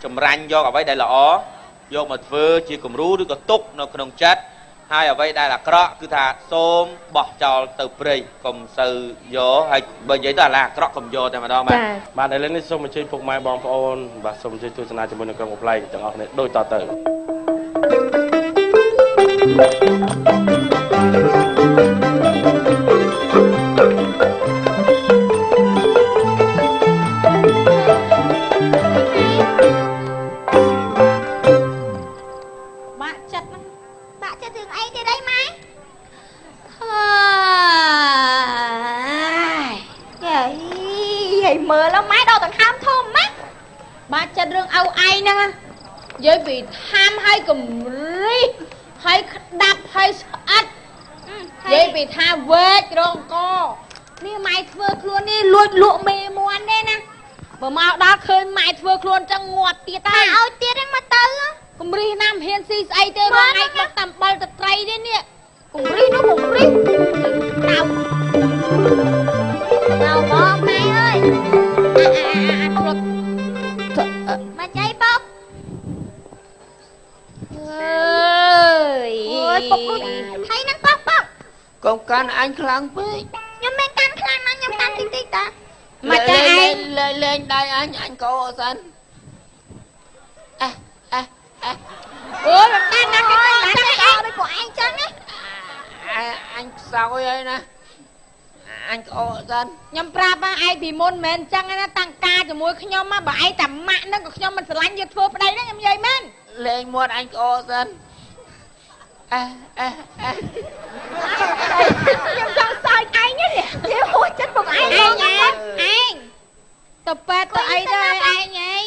ចម្រាញ់យកអ្វីដែលល្អយកមកធ្វើជាគំរូឬក៏ទុកនៅក្នុងចិត្តហើយអ្វីដែលអាក្រក់គឺថាសូមបោះចោលទៅព្រៃកុំសូវយកហើយបើនិយាយទៅអាឡាអាក្រក់កុំយកតែម្ដងបាទ បាទឥឡូវនេះសូមអញ្ជើញពុកម៉ែបងប្អូនបាទសូមអញ្ជើញទស្សនាជាមួយនឹងក្រុមកំប្លែងទាំងអស់គ្នាដូចតទៅ បាក់ចិត្តហ្នឹងបាក់ចិត្តរឿងអីទៀតអីម៉ែហើយយាយហើយមើលแล้วម៉ែដល់ដង្ហើមធំម៉េច បាក់ចិត្តរឿងឪឯងហ្នឹងណានិយាយពីថាមឲ្យកំរិះហើយក្តាប់ហើយស្អិតនិយាយពីថាវែករងកនេះម៉ែធ្វើខ្លួននេះលួចលក់មេមន់ទេណាបើមកដល់ឃើញម៉ែធ្វើខ្លួនចឹងងាប់ទៀត តែ ហើយ ឲ្យទៀតហ្នឹងមកទៅ កំរិះណាមិនហ៊ានស៊ីស្អីទេរងឯងបុកតាមបិលទៅត្រីទេនេះកំរិះនោះកំរិះតៅ មកមកម៉ែអើយ អាអាអា មកចៃបុក អើយ អូយបុកដូចថៃហ្នឹងបុកបុក កុំកាន់អញខ្លាំងពេក ខ្ញុំមិនកាន់ខ្លាំងណាស់ខ្ញុំកាន់តិចតិចតា មកចាឯង លេងលេងដៃអញអញកោសិនអេអេអេ អូយមិនកាន់ណាគេ អូយ កាន់ តែ តែឯង ដូចពួកឯងចឹងណា អញខ្សោយហើយណាអញកោសិន ខ្ញុំប្រាប់ថាឯងពីមុនមិនមែនចឹងណាតាំងការជាមួយខ្ញុំមកបើឯងតែម៉ាក់ហ្នឹងក៏ខ្ញុំមិនស្រឡាញ់យកធ្វើប្តីហ្នឹងខ្ញុំនិយាយមែន លេងមាត់អញកោសិនអេអេអេ ខ្ញុំចង់សើចឯងនេះ វាហួសចិត្តពួកឯង ឯងឯងឯងទៅពេទ្យទៅអីទៅឯងឯង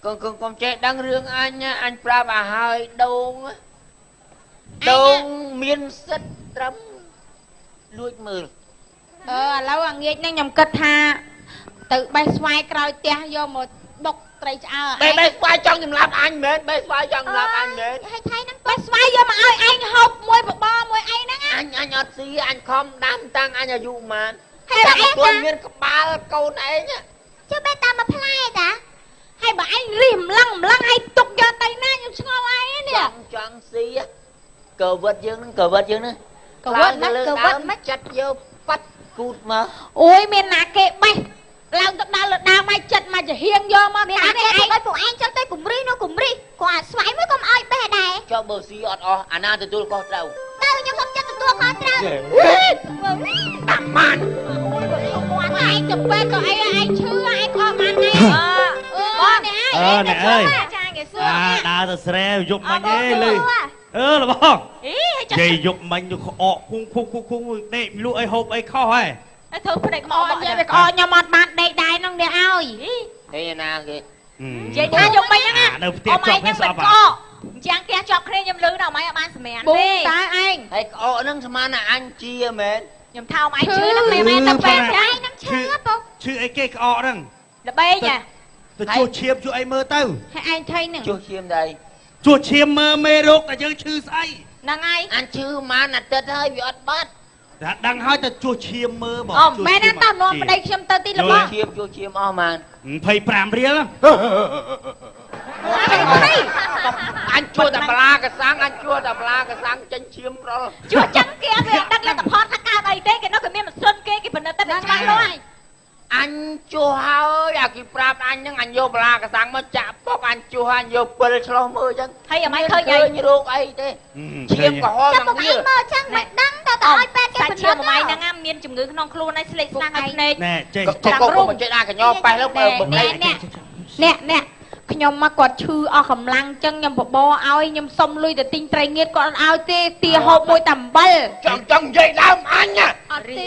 កុំកុំកុំចេះដឹងរឿងអញណាអញប្រាប់ឲ្យហើយដូងដូងមានសិទ្ធត្រឹមលួចមើល អឺឥឡូវអាងាចហ្នឹងខ្ញុំគិតថាទៅបេះស្វាយក្រោយផ្ទះយកមកបុកត្រីឆ្អើ បេះបេះស្វាយចង់សម្លាប់អញមែនបេះស្វាយចង់សម្លាប់អញមែន ហើយថៃហ្នឹង បេះស្វាយយកមកឲ្យឯងហូបមួយបបរមួយអីហ្នឹង អញអញអត់ស៊ីអញខំដាំតាំងអញអាយុម៉ាន ហើយបើឯង ខ្លួនមានក្បាលកូនឯង ជឿបែតាមមួយផ្លែតា ហើយបើឯងរិះម្លឹងម្លឹងឲ្យទុកយកទៅណាខ្ញុំឆ្ងល់ឯងនេះ ចង់ចង់ស៊ីកវិតយើងហ្នឹងកវិតយើងហ្នឹង កវិតណា កវិតមិនចាត់យកប៉ាត់គូតមក អូយមានណាគេបេះឡើងទៅដល់លើដើមឲ្យចិត្តមកចំហៀងយកមក មាន តា អាគេ នេះឯង ឲ្យពួកឯងចឹងទៅគំរីនោះគំរីគាត់ស្វ័យមួយកុំឲ្យបេះដែរ ចុះបើស៊ីអត់អស់អាណាទទួលខុសត្រូវ ទៅខ្ញុំសុំចិត្តទទួលខុសត្រូវ តាម៉ាន ឯងទៅពេទ្យក៏អីឯងឈឺឯងខកបានឯងអឺនេះឯង អឺអ្នកអើយ ចាគេសួរ អាដើរទៅស្រែយប់មិញឯងលឺអឺលបង អីហើយចា និយាយយប់មិញយកក្អកគូគូគូគូដេកលក់អីហូបអីខុសហើយ ហើយធ្វើភ្នែកក្ ក្អ អក កនិយាយវាក្អកខ្ញុំអត់បានដេកដែរហ្នឹងនេះឲ្យ ហេណាគេ និយាយថាយកមិញហ្នឹងណា នៅផ្ទះជាប់គ្នាស្អប់ ក្អកអញ្ចឹងផ្ទះជាប់គ្នាខ្ញុំលឺដល់ម៉ៃអត់បានសម្រាន ប៊ូ ទេ តើឯង ហើយក្អកហ្នឹងស្មានថាអញជាមែន ខ្ញុំថាអមឯងឈឺហ្នឹងមែនមែនទៅពេទ្យ ឯងនឹងឈឺពុក ឈឺអីគេក្អកហ្នឹង ល្បែងហ៎ ទៅជួសឈាមជួសអីមើលទៅ ហើយឯងថៃហ្នឹង ជួសឈាមដែរ ជួសឈាមមើលមេរោគតែយើងឈឺស្អី ហ្នឹងហើយ អញឈឺម៉ានអាទិត្យហើយវាអត់បាត់ តែដឹងហើយទៅជួសឈាមមើលបង អូមែនណាតោះនាំប្តីខ្ញុំទៅទីល្បង ឈាមជួសឈាមអស់ម៉ាន 25រៀល អញជួតែប្លាកសាំងអញជួតែប្លាកសាំងចេញឈាមរល ជួចឹងគេអត់វាដឹងលទ្ធផលថាកើតអីទេគេនោះគេមានម៉ាស៊ីនគេគេពិនិត្យតែវាច្បាស់លាស់ អញជួហើយអាគេប្រាប់អញហ្នឹងអញយកប្លាកសាំងមកចាក់ពុកអញជួហើយអញយកពិលឆ្លោះមើលចឹង ហើយអមឯងឃើញអី ឃើញរោគអីទេឈាមក្រហម ចាំ ទាំងវា ពួកឯងមើលចឹងមិនដឹងទៅទៅឲ្យពេទ្យគេ សាច់ ពិនិ ឈាមអមឯង ត្យ ហ្នឹងណាមានជំងឺក្នុងខ្លួនហើយស្លេកស្លាំងឲ្យភ្នែក ណែចេះ កុំកុំកុំចេះដាក់កញ្ញោប៉េះលើបើបើ អ្នកអ្នកអ្នកអ្នកខ្ញុំមកគាត់ឈឺអស់កម្លាំងចឹងខ្ញុំបបរឲ្យខ្ញុំសុំលុយទៅទិញត្រីងៀតគាត់អត់ឲ្យទេទាហូបមួយតែអំបិល ចង់ចង់និយាយដើមអញណា អត់ទេ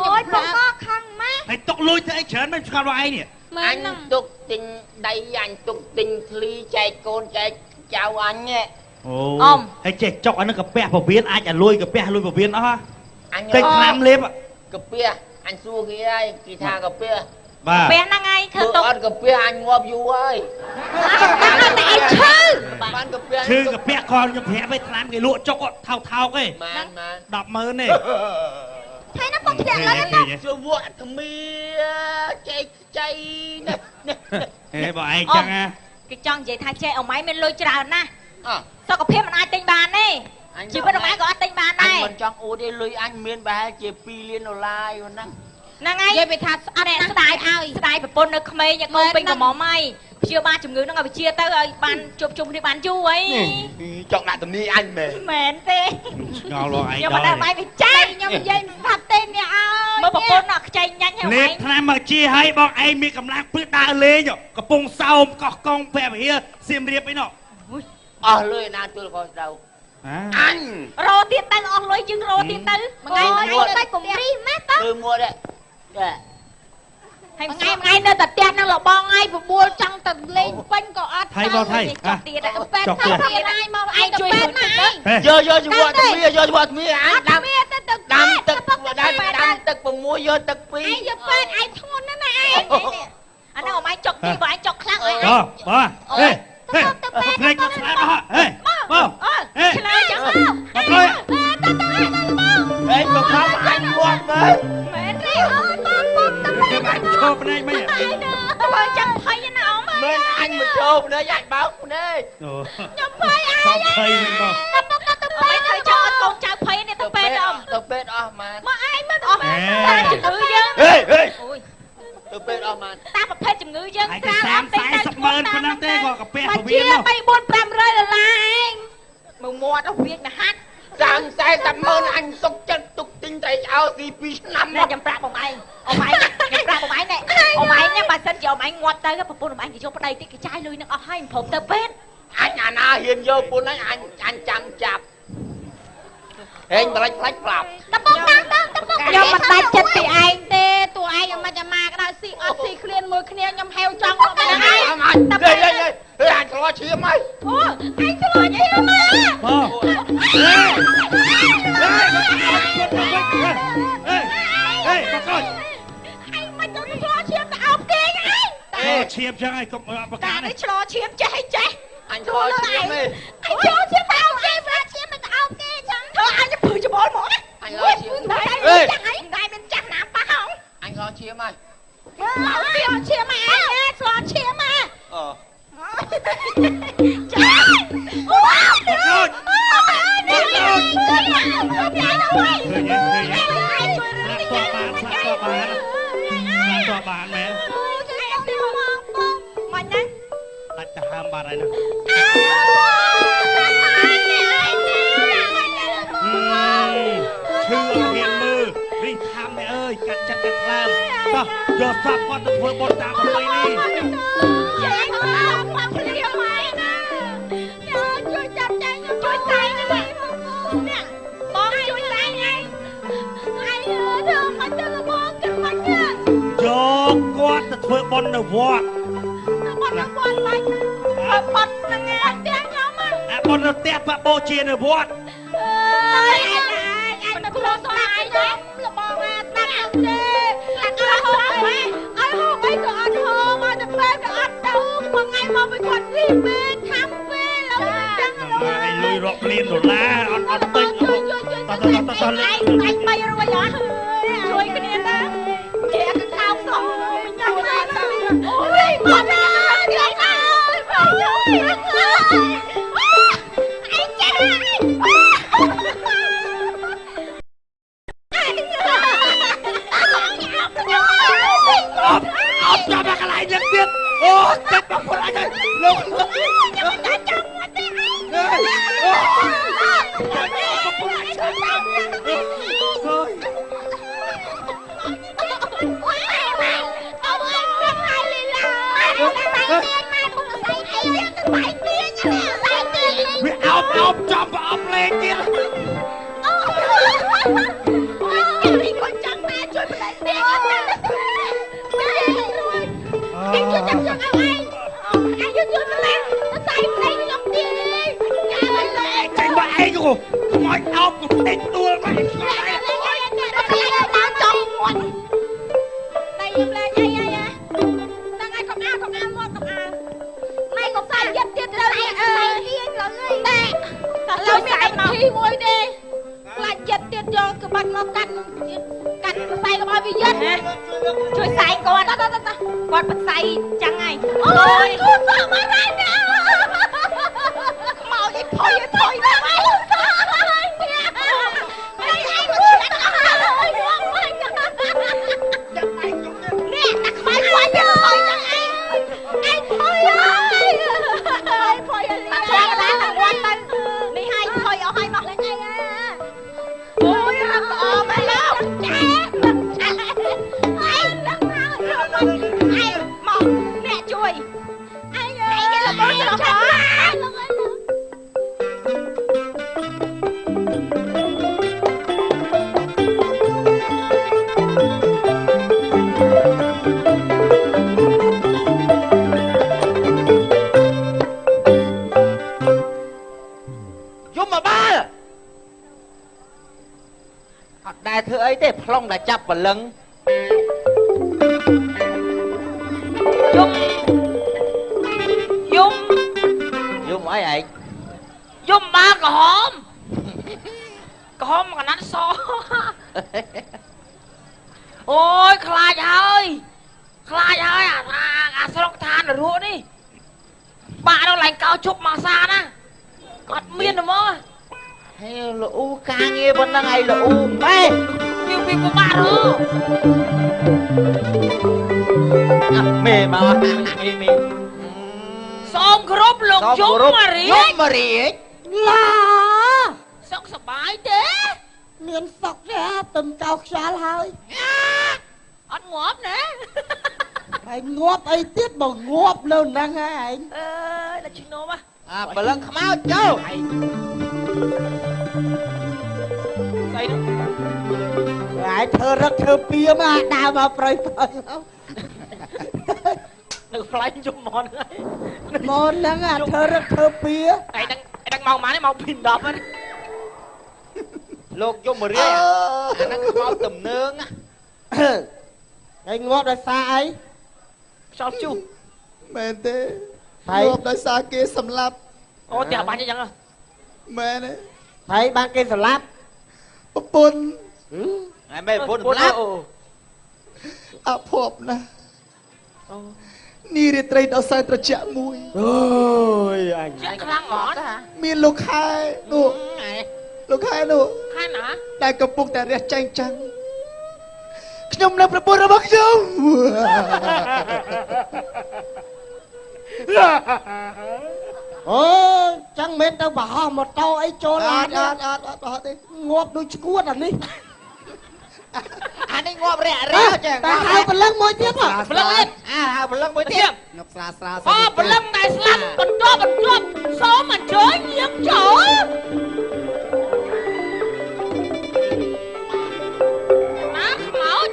អូយពុកក៏ខឹងម៉ែ ហើយទុកលុយទៅអីច្រើនមិនឆ្កល់របស់ឯងនេះ អញ មែនហ្នឹង ទុកទិញដីអញទុកទិញធ្លីចែកកូនចែកចៅអញហ៎ អូហើយចេះចុកអានឹងកាពះពវៀនអាចឲ្យលុយកាពះលុយពវៀនអស់ អញ ទិញថ្នាំលេប កាពះអញសួរគេហើយគេថាកាពះ បាទ ពេទ្យហ្នឹងហើយធ្វើ ធ្វើ ទុក អត់កាពះអញងាប់យូរហើយ ដឹងហើយតែឯងឈឺ បានកាពះ ឈឺកាពះខលខ្ញុំប្រាប់ឲ្យថ្នាំគេលក់ចុកថោកថោកឯង ម៉ានម៉ាន 100000ទេ ថៃហ្នឹងពុកធ្លាក់លើហ្នឹង ជួវក់ថ្មីចែកចៃនេះ ហេបើឯងចឹងណា គេចង់និយាយថាចេះអម៉ៃមានលុយច្រើនណាស់សុខភាពមិនអាចទិញបានទេជីវិតអម៉ៃក៏អត់ទិញបានដែរ អញមិនចង់អួតទេលុយអញមានប្រហែលជា2លានដុល្លារហ្នឹង ហ្នឹងហើយនិយាយពីថាស្អត់ស្ដាយឲ្យស្ដាយប្រពន្ធនៅក្មេងកូនពេញកំមុំហើយព្យាបាលជំងឺហ្នឹងឲ្យវិជាទៅឲ្យបានជួបជុំគ្នាបានយូរអី ចង់ដាក់ទំនីអញមែន មែនទេ ឆ្ងល់លោកឯង ខ្ញុំមិនដឹងឯងវាចាស់ ខ្ញុំនិយាយមិនស្ដាប់ទេអ្នកអើយ មើលប្រពន្ធអត់ខ្ចីញ៉ាញ់ហើយ លេបថ្នាំមកជាឲ្យបងឯងមានកម្លាំងព្រឹកដើរលេងកំពង់សោមកោះកុងព្រះវិហារសៀមរាបអីណោះ អស់លុយណាទួលខុសត្រូវ អញ រោទៀតទៅអស់លុយយើងរោទៀតទៅ មួយថ្ងៃទៅគំរីម៉េះតើ គឺមួយដែរ ហើយ ថ្ងៃថ្ងៃនៅតែផ្ទះនឹងលបងឯងបបួលចង់ទៅលេងពេញក៏អត់ ថៃបងថៃ ចុកទៀត ពេទ្យថៃទៀតឯងមកឯងជួយពេទ្យណាឯង យកយកជីវៈទ្វាយកជីវៈទ្វាអញដាំ ដា ដាំទឹកដាំទឹក6យកទឹក2 ឯងយកពេទ្យឯងធ្ងន់ណាស់ណាឯង អាហ្នឹងអមឯងចុកទីបើឯងចុកខ្លាំងឯង បាទហេហេភ្នែកក៏ស្លាប់អស់ហេបងហេ ឆ្លើយចឹង បងទៅ ទៅទៅទៅបង ហេក៏ខំអញងាប់មើល មែនទេអូនបងបងទៅពេទ្យ អញឈប់ភ្នែកមិន ធ្វើចឹងភ័យណាអម មែនអញមកចូលភ្នែកអញបោកភ្នែក ខ្ញុំភ័យឯង ភ័យវិញបង ទៅពុកទៅពេទ្យធ្វើចង់ឲ្យកូនចៅភ័យនេះទៅពេទ្យអម ទៅពេទ្យអស់ម៉ាន មកឯងមកអស់ តាមជំងឺយើង ហេហេ ទៅពេទ្យអស់ម៉ាន តាមប្រភេទជំងឺយើង ឯងទៅ30 40ម៉ឺនប៉ុណ្ណឹងទេក៏កាពះពវៀន 3 4 500ដុល្លារឯង មើលមាត់វាណាហាត់ 30 40ម៉ឺនអញសុកចិត្តទុកទិញត្រីឆ្អើស៊ី2ឆ្នាំ នេះខ្ញុំប្រាប់បងឯងអមឯងខ្ញុំប្រាប់បងឯងនេះអមឯងនេះបើសិនជាអមឯងងាត់ទៅប្រពន្ធអមឯងគេយកប្តីតិចគេចាយលុយនឹងអស់ហើយមិនព្រមទៅពេទ្យ អញអាណាហ៊ានយកពុនអញអញចាំចាប់ហេងបលិចផ្លាច់ប្រាប់ តបងតាមតាមតបង ខ្ញុំមិនដាច់ចិត្តពីឯងទេតួឯងអាម៉េចអាម៉ាក៏ដោយស៊ីអត់ស៊ីឃ្លានមួយគ្នាខ្ញុំហេវចង់មកឯង អញហេហេហេអញឆ្លោះឈាមហើយ អូឯងឆ្លោះឈាមហ៎ បងហេហេហេបកូន ឯងមិនទៅឆ្លោះឈាមទៅអោបគេឯង ឈាមចឹងឯងកុំប្រកា តានេះឆ្លោះឈាមចេះចេះ អញឆ្លោះឈាមទេ ឯងឆ្លោះឈាមទៅអោបគេឈាមមិនទៅអោបគេចឹង ធ្វើអញព្រឺច្បល់ហ្មង អញឆ្លោះឈាម តែចាស់ឯងតែមានចាស់ណាប៉ះហង អញឆ្លោះឈាមហើយ អោបគេឈាមឯងឆ្លោះឈាមហ៎ អូ ចាអូ បកូន ឃើញ ឃើញឃើញស្លាប់បានស្លាប់បានស្លាប់បានមែន មិនណា ដាច់ទៅហើមបាត់ហើយណាឈឺអត់ហ៊ានមើលរីថាំនេះអើយកាត់ចិត្តកាត់ថ្លើមតោះយកសពគាត់ទៅធ្វើបុណ្យតាមប្រពៃណី ជួយចាប់ចៃខ្ញុំជួយតែងនេះ បងជួយតែងឯង ឯងធ្វើមិនទៅបងគិតមិនទេ យកគាត់ទៅធ្វើបុណ្យនៅវត្ត បុណ្យនៅវត្តបាច់ បុណ្យហ្នឹងឯងផ្ទះខ្ញុំ អាបុណ្យនៅផ្ទះបបូជានៅវត្ត អើយឯងឯងមិនខ្លួនស្ដាប់ឯងលបងអាស្ដាប់អត់ទេស្ដាប់អត់ហូបអីឲ្យហូបអីក៏អត់ហូបឲ្យតែពេលក៏អត់ទៅមួយថ្ងៃមកពីគាត់រីពេកខាំពេកឡើយចឹង ឡើយលុយរាប់លានដុល្លារអត់អត់ទិញតតតតលេ ឯងបាច់3រួចអត់ជួយគ្នាទៅជាកកោសោះមិនញ៉ាំអូយមកណាទៀតណា ឯងចេះ អត់អត់ចាប់កន្លែងនេះទៀតអូចាប់បងប្អូនអញលោក ខ្ញុំមិនចាំមកទេឯង អូបងប្អូនអញអូយវាអោបអោបចំប្រអប់លេងទៀត អូយគាត់ចង់ណាជួយប្លែកទៀតអត់ទេជួយចាំចង់ឲ្យឯងឯងជួយប្លែកស្អីប្លែកខ្ញុំទៀតចាបាយលេង ចេញមកឯងកុំឲ្យអោបកុំតិចដួលមកឯង ដល់ចង់មាត់តែខ្ញុំលេងអីអីហ្នឹងហើយកុំអើកុំអើមាត់កុំអើម៉ែកុំផ្សាយយិតទៀតទៅអើយតែឡើយមានតែវិធីមួយទេខ្លាចយិតទៀតយកក្បាច់មកកាត់កាត់ផ្សាយកុំឲ្យវាយិត ជួយសែងគាត់គាត់ផ្សាយចឹងហើយ អូយគូសក់មកហើយណាខ្មោចឯផុយផុយណាស់ហើយឯងមកឆ្លាក់ហើយមកមកនេះតែខ្មៅខ្វាញ់ទៅផុយចឹងឯងឯងផុយហើយផុយហើយខ្លាឡាទៅវត្តទៅនេះហើយផុយអស់ហើយមកលេងឯងអូយរឹងល្អមែនលោកចាឯងរឹងហើយឯងមកអ្នកជួយឯងឯងគេលបងទៅឆាយំមកបាលអត់ដែលធ្វើអីទេប្លង់តែចាប់ព្រលឹងយំយំយំអីឯងយំបាលក្រហមក្រហមកណាត់សអូយខ្លាចហើយខ្លាចហើយអាស្រុកឋាននរកនេះបាក់ដល់ឡើងកោជប់មកសាណាអត់មានហ្មងហើយលូការងារប៉ុណ្ណឹងឯងលូម៉េវាវាពិបាករកមេមកមេមេសូមគ្រប់លោកយមរាជយមរាជឡាសុខសប្បាយទេមានសុខទេទំកោខ្យល់ហើយអត់ងាប់ណាឯងងាប់អីទៀតបើងាប់នៅហ្នឹងហើយឯងអើយដល់ឈ្នំអាព្រលឹងខ្មោចចូលស្អីនោះឯងធ្វើរឹកធ្វើពៀមកដើរមកប្រៃប្រៃនៅផ្លែជុំមកហ្នឹងមកហ្នឹងអាធ្វើរឹកធ្វើពៀឯងដឹងឯងដឹងម៉ោងប៉ុន្មានម៉ោង2:10ហ្នឹងលោកយមរាជអាហ្នឹងខ្មោចទំនើងឯងងាប់ដោយសារអីខ្យល់ជុះមែនទេងាប់ដោយសារគេសម្លាប់អូផ្ទះបាញ់អញ្ចឹងមែនទេហើយបានគេសម្លាប់ប្រពន្ធហើយមែនប្រពន្ធសម្លាប់អភ័ព្វណាស់នេះរាត្រីដ៏សែនត្រជាក់មួយអូយអញជាខ្លាំងអត់មានលោកខែនោះលោកខែនោះខែណាដែលកំពុងតែរះចែងចាំងខ្ញុំនៅប្រពន្ធរបស់ខ្ញុំអូចឹងមិនទៅបរោះម៉ូតូអីចូលអត់អត់អត់អត់បរោះទេងាប់ដូចឈួតអានេះអានេះងាប់រាក់រាក់ចឹងតែហៅព្រលឹងមួយទៀតព្រលឹងទៀតអាហៅព្រលឹងមួយទៀតងាប់ស្រាស្រាអូព្រលឹងដែលស្លាប់បន្តបន្ទាប់សូមអញ្ជើញយាងចូលណាខ្មោច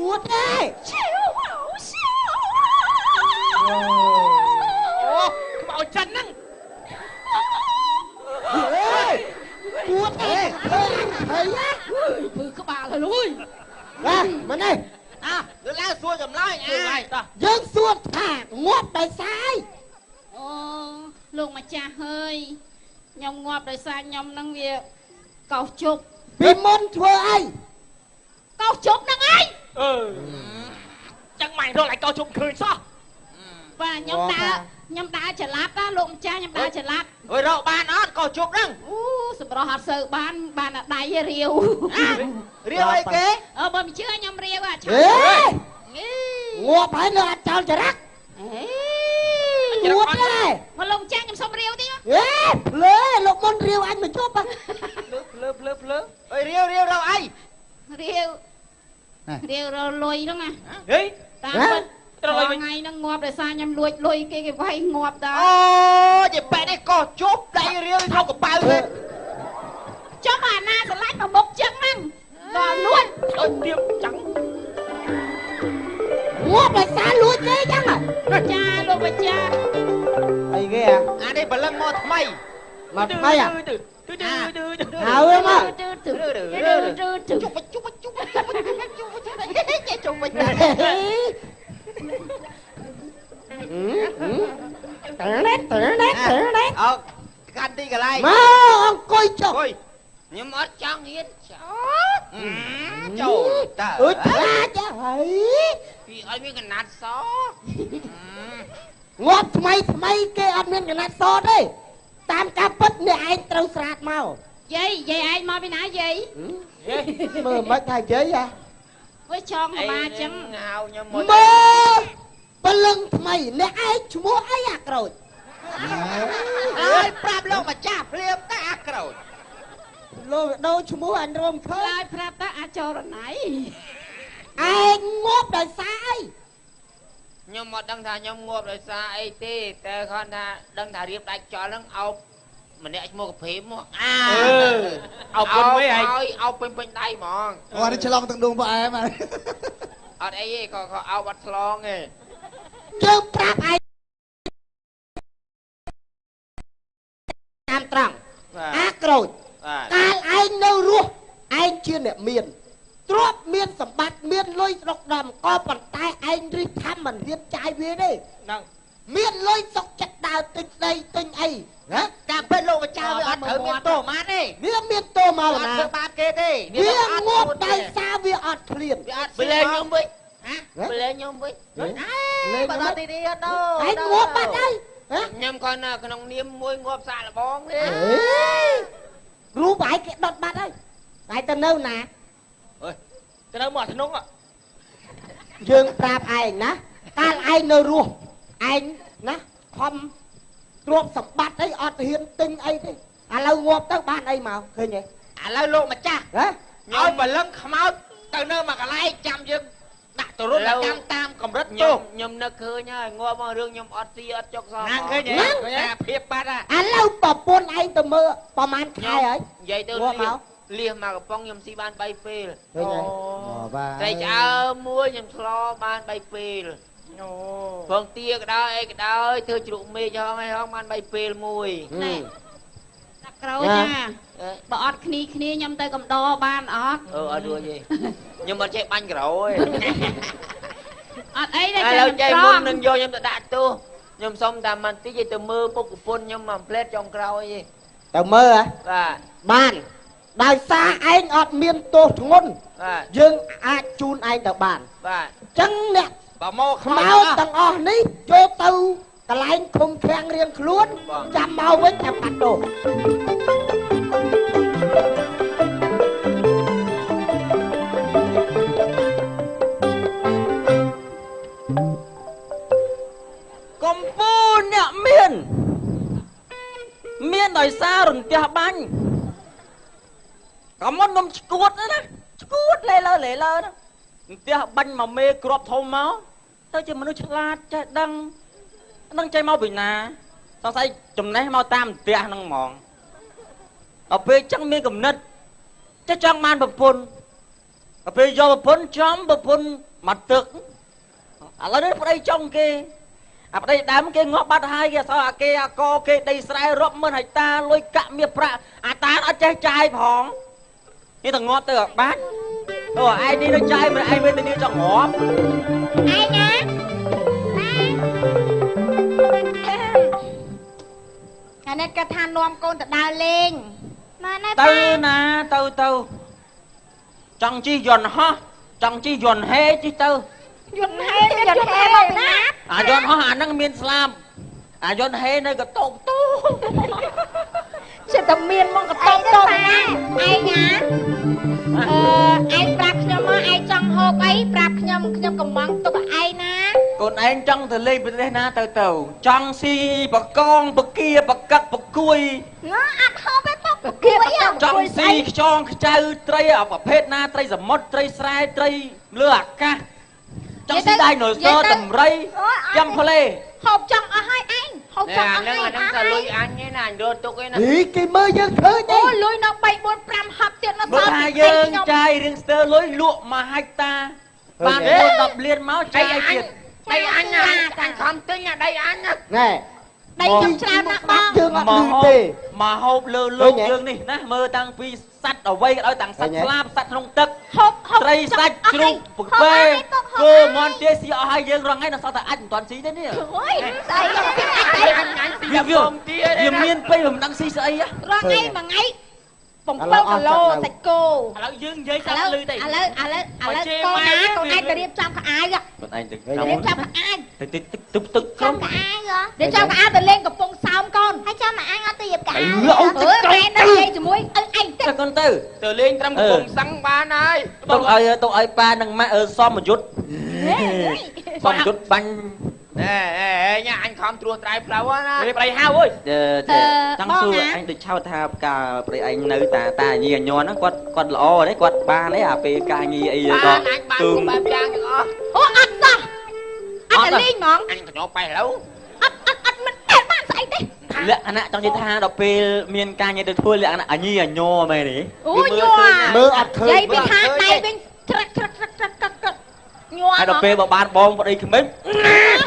ួតទេអូខ្មោចចិនហ្នឹង ួតទេហើយ ពឺក្បាលហើយលុយបាទមកនេះ អើលើឡើងសួរចម្លើយអាយើងសួរថាងាប់ដោយសារអីអូលោកម្ចាស់ហើយខ្ញុំងាប់ដោយសារខ្ញុំហ្នឹងវាកោសជប់ពីមុនធ្វើអីកោសជប់ហ្នឹងឯងអឺចឹងម៉ែរកឲ្យកោសជប់ឃើញសោះបាទខ្ញុំដើរចលាប់ណាលោកម្ចាស់ខ្ញុំដើរចលាប់អើយរកបានអត់កោសជប់ហ្នឹងអូសម្រស់អត់សូវបានបានតែដៃរាវរាវអីគេអើបើមិនជឿខ្ញុំរាវអាឆាងាប់ហើយនៅអត់ចោលចរិតអេ ងាប់ទេ មកលោកម្ចាស់ខ្ញុំសុំរាវតិចអេភ្លើលោកមុនរាវអញមកជប់ ភ្លើភ្លើភ្លើភ្លើអើយរាវរាវរកអីរាវរាវរកលុយហ្នឹងណាហេតាមពិតថ្ងៃហ្នឹងងាប់ដោយសារខ្ញុំលួចលុយគេគេវាយងាប់ដែរអូជាប៉ែនេះកោសជប់ដៃរាវថោកកប៉ៅទេចុះអាណាស្រឡាញ់មកមុខចឹងហ្នឹងដល់លួចដូចទៀបចឹងងាប់ដោយសារលួចគេចឹងចាលោកម្ចាស់អីគេអានេះព្រលឹងមកថ្មីមកថ្មីអា ទឺទឺទឺ ហើយមក ទឺទឺទឺទឺ ជុបជុបជុបជុបជុបជុបវិញ តើណែតើណែតើណែ អោកាន់ទីកន្លែង មកអង្គុយចុះ ខ្ញុំអត់ចង់ហ៊ានចោល ចូលតើ អើយខ្លាចហើយ ពីឲ្យមានកណាត់ស ងាប់ថ្មីថ្មីគេអត់មានកណាត់សទេតាមការពិតអ្នកឯងត្រូវស្រាតមក យាយយាយឯងមកពីណាយាយ មើលមិនថាយាយហ៎ វាចងមកអញ្ចឹង ហៅខ្ញុំមក មើលពលឹងថ្មីអ្នកឯងឈ្មោះអីអាក្រូច ហើយប្រាប់លោកម្ចាស់ភ្លាមតែអាក្រូច លោកដូរឈ្មោះអញរំឃើញ ឡើយប្រាប់តើអាចរណៃ ឯងងាប់ដោយសារអី ខ្ញុំមកដឹងថាខ្ញុំងាប់ដោយសារអីទេតែគាត់ថាដឹងថារៀបដាច់ចោលហ្នឹងអោបម្នាក់ឈ្មោះកាភេមកអា អោបពុនវិញឯង អោបពេញពេញដៃហ្មង អូនេះឆ្លងទាំងដួងផ្អែម អត់អីទេក៏អោបអត់ឆ្លងទេ យើងប្រាប់ឯងតាមត្រង់អាក្រូចកាលឯងនៅរស់ឯងជាអ្នកមានទ្រព្យមានសម្បត្តិមានលុយស្រុកដំក៏ប៉ុន្តែឯងរិះថាមិនរៀបចាយវាទេ ហ្នឹង មានលុយសុកចិត្តដើរទិញដីទិញអីណា តាមពិតលោកម្ចាស់វាអត់ត្រូវមានទោសម៉ាត់ទេ វាមានទោសមកណា ធ្វើបាបគេទេ វាងាប់ដោយសារវាអត់ឃ្លាន វាអត់ បលែងខ្ញុំវិញបលែងខ្ញុំវិញ លេងបើដល់ទីនេះអត់ដូ ឯងងាប់បាត់ហើយ ខ្ញុំគាត់នៅក្នុងនាមមួយងាប់សាកល្បងទេ រូបឯងគេដុតបាត់ហើយឯងទៅនៅណា អើយទៅនៅមកធ្នង យើងប្រាប់ឯងណាកាលឯងនៅរស់ឯងណាខំទ្រព្យសម្បត្តិអីអត់ហ៊ានទិញអីទេឥឡូវងាប់ទៅបានអីមកឃើញទេ ឥឡូវលោកម្ចាស់ ហ៎ ឲ្យបលឹងខ្មោចទៅនៅមួយកន្លែងចាំយើងដាក់ទរណកម្មតាមកម្រិតទោស ខ្ញុំនឹកឃើញហើយងាប់មករឿងខ្ញុំអត់ស៊ីអត់ចុកសោះ ណាឃើញទេអាភាពបាត់ ឥឡូវប្រពន្ធឯងទៅមើលប្រហែលខែហើយ និយាយទៅលៀសមកកំប៉ុងខ្ញុំស៊ីបាន3ពេល ឃើញទេ បាទ ត្រីឆ្អើមមួយខ្ញុំឆ្លបាន3ពេល អូ ផងទាក៏ដោយអីក៏ដោយធ្វើជ្រូកមេឃហងអីហងបាន3ពេលមួយ ណែតាក្រូចណាបើអត់គ្នាគ្នាខ្ញុំទៅកំដរបានអត់ អឺអត់រួចទេខ្ញុំអត់ចេះបាញ់ក្រោយ អត់អីទេ ឥឡូវចេះមុននឹងយកខ្ញុំទៅដាក់ទោសខ្ញុំសុំតាមបន្តិចឲ្យទៅមើលពុកប្រពន្ធខ្ញុំមួយផ្លែតចុងក្រោយទេ ទៅមើលហ៎ បាទ បានដោយសារឯងអត់មានទោសធ្ងន់យើងអាចជូនឯងទៅបាន បាទ អញ្ចឹងអ្នក បើមក ខ្មោចទាំងអស់នេះចូលទៅកន្លែងឃុំឃាំងរៀងខ្លួនចាំមកវិញចាំកាត់ទោស កំពូលអ្នកមានមានដោយសាររន្ទះបាញ់ក៏មុនខ្ញុំឈួតណាឈួតលេលើលេលើណារន្ទះបាញ់មកមេក្របធំមកទៅជាមនុស្សឆ្លាតចេះដឹងនឹងចេះមកពីណាសង្ស័យចំណេះមកតាមផ្ទះហ្នឹងហ្មងដល់ពេលចឹងមានកំណត់ចេះចង់បានប្រពន្ធដល់ពេលយកប្រពន្ធចំប្រពន្ធមកទឹកឥឡូវនេះប្តីចង់គេអាប្តីដើមគេងាប់បាត់ហើយគេអសអាគេអាកគេដីស្រែរាប់ម៉ឺនហិកតាលុយកាក់មាសប្រាក់អាតាអត់ចេះចាយផងនេះទៅងាប់ទៅអត់បាត់អូឯងនេះនៅចាយមិនឯងវេទនាចង់ងាប់ ឯងណាអានេះគាត់ថានាំកូនទៅដើរលេងមកណា ទៅណាទៅទៅចង់ជិះយន្តហោះចង់ជិះយន្តហេជិះទៅ យន្តហេយន្តហេមកណា អាយន្តហោះអាហ្នឹងមានស្លាបអាយន្តហេនៅកតោបតូ ចិត្តតែមានមកកតោបតូណា ឯងណាអឺឯងប្រាប់ខ្ញុំមកឯងចង់ហូបអីប្រាប់ខ្ញុំខ្ញុំកំងទុកឯងណា កូនឯងចង់ទៅលេងប្រទេសណាទៅទៅចង់ស៊ីបកងបគាបកឹកបគួយ ណាអត់ហូបទេបគា ចង់ស៊ីខ្យងខ្ចៅត្រីប្រភេទណាត្រីសមុទ្រត្រីស្រែត្រីលើអាកាសចង់ស៊ីដៃណូសរតម្រៃចាំផ្លេ ហូបចង់អស់ហើយឯងហូបចង់អស់ហើយ អាហ្នឹងតែលុយអញឯណាអញរត់ទុកឯណា ហីគេមើលយើងឃើញទេ អូលុយនៅ3 4 5ហប់ទៀតនៅសល់ ថាយើងចាយរៀងស្ទើលុយលក់មួយហិកតាបាន10លានមកចាយអីទៀត ដីអញអញខំទិញអាដីអញ ណែ ដីខ្ញុំច្រើនណាស់បង យើងអត់លឺទេ មកហូបលើលោកយើងនេះណាមើលតាំងពីសัตว์អ្វីក៏ដោយតាំងសัตว์ស្លាបសัตว์ក្នុងទឹក ហូប ត្រីសាច់ជ្រូកពពែគោមន់ទាស៊ីអស់ហើយយើងរងថ្ងៃនៅសល់តែអាចមិនទាន់ស៊ីទេនេះ អូយស្អី អញអញស៊ីតែពងទា វាមានពេកមិនដឹងស៊ីស្អី រងថ្ងៃមួយថ្ងៃ 7គីឡូសាច់គោ ឥឡូវយើងនិយាយសាប់លឺទេ ឥឡូវឥឡូវឥឡូវកូនណាកូនឯងទៅរៀបចំខោអាវ កូនឯងទៅ រៀបចំខោអាវ ទៅទឹកទឹកទឹកក្រុម ខោអាវរៀបចំខោអាវទៅលេងកំពង់សោមកូន ហើយចាំអញអត់ទៅរៀបខោអាវអឺម៉ែនៅនិយាយជាមួយឪឯង ទៅកូនទៅ ទៅលេងត្រឹមកំពង់សឹងបានហើយ ទុកឲ្យទុកឲ្យប៉ានិងម៉ាក់សមយុទ្ធសមយុទ្ធបាញ់ ណែអេញអញខំត្រួសត្រាយផ្លូវណា នេះប្តីហៅអើយចង់សួរអញដូចឆោតថាកាលប្តីឯងនៅតាតាញីញ័រហ្នឹងគាត់គាត់ល្អទេគាត់បានទេអាពេលការងារអីក៏ អញបានបែបយ៉ាងទាំងអស់ អូអត់សោះអត់តែលេងហ្មង អញកញោបែឥឡូវ អត់អត់អត់មិនតែបានស្អីទេ លក្ខណៈចង់និយាយថាដល់ពេលមានការងារទៅធ្វើលក្ខណៈអញីអញ័រមែនទេ អូញ័រ មើលអត់ឃើញ និយាយពីថាដៃវិញត្រាក់ត្រាក់ត្រាក់ត្រាក់ត្រាក់ញ័រ ហើយដល់ពេលបើបានបងប្តីក្មេង